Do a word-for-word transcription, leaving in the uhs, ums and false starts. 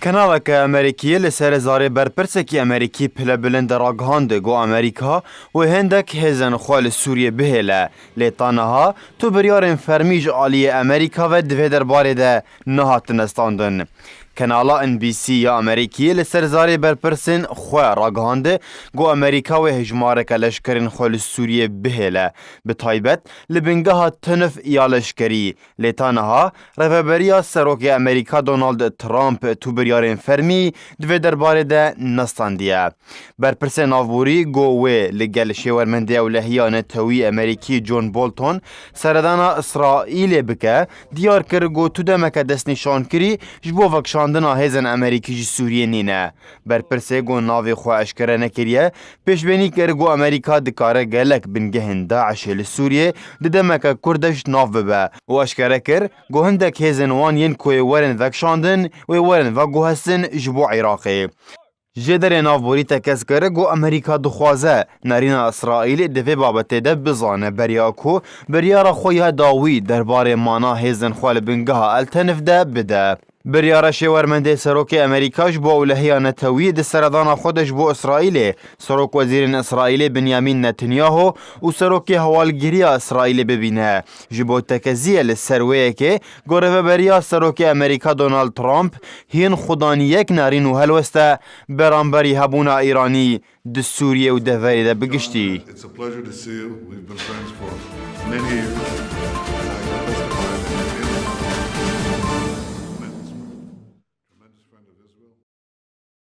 Kanaleke Amerîkî li ser zarê berpirsekî Amerîkî pilebilind de ragihand ku Amerîka wê hindek hêzên xwe li Sûriyê bihêle, lê ta niha tu biryarên fermî ji aliyê Amerîka ve di vê derbarê de nehatine standin. Kanala N B C ya Amerîkî li ser zarê berpirsên xwe ragihand ku Amerîka wê hejmareke leşkerên xwe li Sûriyê bihêle, bi taybet li bingeha Tinif ya leşkerî. Lê ta niha rêveberiya serokê Amerîka Donald Trump tu biryarên fermî di vê derbarê de nestandiye. Berpirsê navborî got wê li gel şêwermendê ewlehiya netewî Amerîkî John Bolton seredana Îsraîlê bike, diyar kir got tu demeke destnîşankirî ji bo vekişandina hêzên Amerîkî ji Sûriyê nîne. Berpirsê got navê xwe eşkere nekiriye, pêşbênî kir got Amerîka dikare gelek bingehên DAIŞê li Sûriyê di demeke kurt de ji nav bibe û eşkere kir got hindek hêzên wan yên ku ê werin vekişandin, wê werin veguhestin ji bo Iraqê. Jêderê navborî tekez kir got Amerîka dixwaze nerîna Îsraîlê di vê babetê de bizane beriya ku biryara xwe ya dawî derbarê mana hêzên xwe li bingeha El Tenif de bide. Biryara şêwermendê serokê Amerîka ji bo ewlehiya netewî di seredana xwe de ji bo Îsraîlê, serok wezîrên Îsraîlê Binyamîn Netanyahu û serokê hewalgiriya Îsraîlê bibîne. Ji bo tekeziyê li ser wê yekê, got rêveberiya serokê Amerîka Donald Trump hîn xudanî yek nerîn û helwest e beramberî hebûna Îranî di Sûriyê û deverê de bi giştî. It's a pleasure to see you. We've been friends for many years. And I best